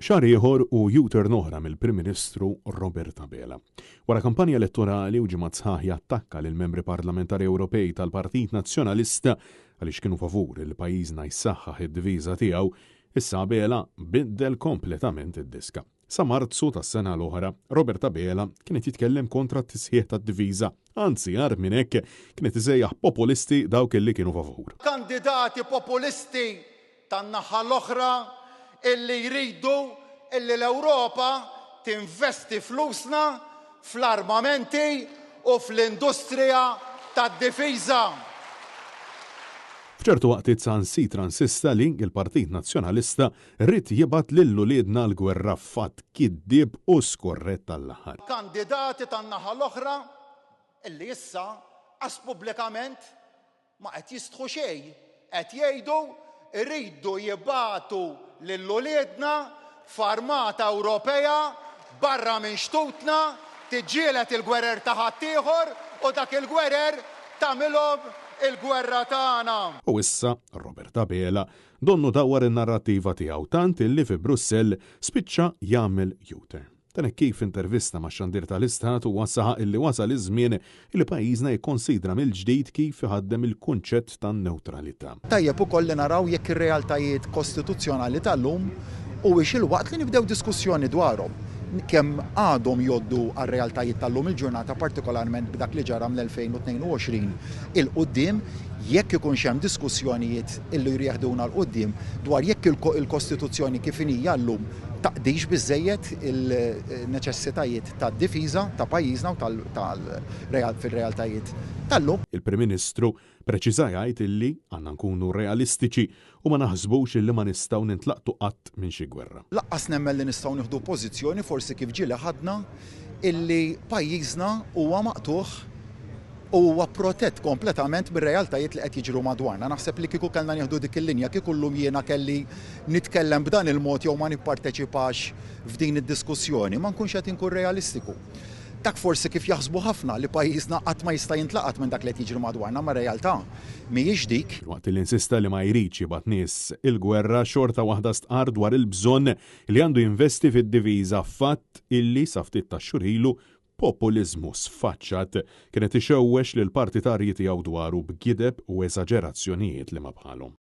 Xahar ieħor u U-turn oħra mill-Prim Ministru Robert Abela. Wara kampanja elettorali u ġimgħat sħaħ jattakka lill-Membri Parlamentari Ewropej tal-Partit Nazzjonalista għaliex kienu favur li pajjiżna jsaħħaħ id-diviża tiegħu, issa Abela biddel kompletament id-diska. Sa Marzu tas-sena l-oħra, Robert Abela kien qed jitkellem kontra t-tisħiħ tad-diviża, anzi agħar minn hekk kien qed isejjaħ populisti dawk li kienu favur. Kandidati populisti tan-naħa l-oħra illi jridu illi l-Ewropa tinvesti flusna fl-armamenti u fl-industrija tad-difiża. F'ċertu waqtiet saħansitra insista li l-Partit Nazzjonalista ried jibgħat lil uliedna l-gwerra f'fatt kiddieb u skorrett għall-aħħar. Kandidati tan-naħa l-oħra illi issa qas pubblikament Ma qed jistħu xejn, qed jgħidu jridu jibagħtu lil uliedna f'armata Ewropea barra minn xtutna tiġġieled il-gwerer ta' ħaddieħor u dak il-gwerer tagħmilhom il-gwerra tagħna. U issa Robert Abela donnu dawwar in-narrattiva tiegħu tant illi fi Brussell spiċċa jagħmel U-turn. Dan hekk kif f'intervista max-xandir tal-Istat huwa saħaq illi wasal iż-żmien illi pajjiżna jikkonsidra mill-ġdid kif iħaddem il-kunċett tan-newtralità. Tajjeb ukoll li naraw jekk ir-realtajiet kostituzzjonali tal-lum huwiex il-waqt li nibdew diskussjoni dwarhom. Kemm għadhom jgħoddu għar-realtajiet tal-lum il-ġurnata partikolarment b'dak li ġara mill-2022 'il quddiem, jekk ikunx hemm diskussjonijiet illi jrieħduna 'l quddiem dwar jekk il-Kostituzzjoni kif inhija llum taqdix biżżejjed il-neċessitajiet tad-difiża ta' pajjiżna u fir-realtajiet tal-lum. Il-Prim Ministru preċiża jgħid illi għandna nkunu realistiċi u ma naħsbux illi ma nistgħu nintlaqtu qatt minn xi gwerra. Lanqas nemmen li nistgħu nieħdu pożizzjoni, forsi kif ġieli ħadna, illi pajjiżna huwa maqtugħ u huwa protett kompletament mir-realtajiet li qed jiġru madwarna. Naħseb li kieku kellna nieħdu dik il-linja, kieku llum jiena kelli nitkellem b'dan il-mod jew ma nipparteċipax f'din id-diskussjoni, ma nkunx qed inkun realistiku. Dak forsi kif jaħsbu ħafna li pajjiżna qatt ma jista' jintlaqat minn dak li qed jiġri madwarna, imma r-realtà mhijiex dik. Filwaqt li insista li ma jridx jibgħat nies il-gwerra, xorta waħda stqarr dwar il-bżonn li għandu jinvesti fid-diviża, fatt illi sa ftit tax-xhur ilu Populiżmu sfaċċat kien qed ixewwex lill-partitarji tiegħu dwaru b'gideb u eżaġerazzjonijiet li ma bħalhom.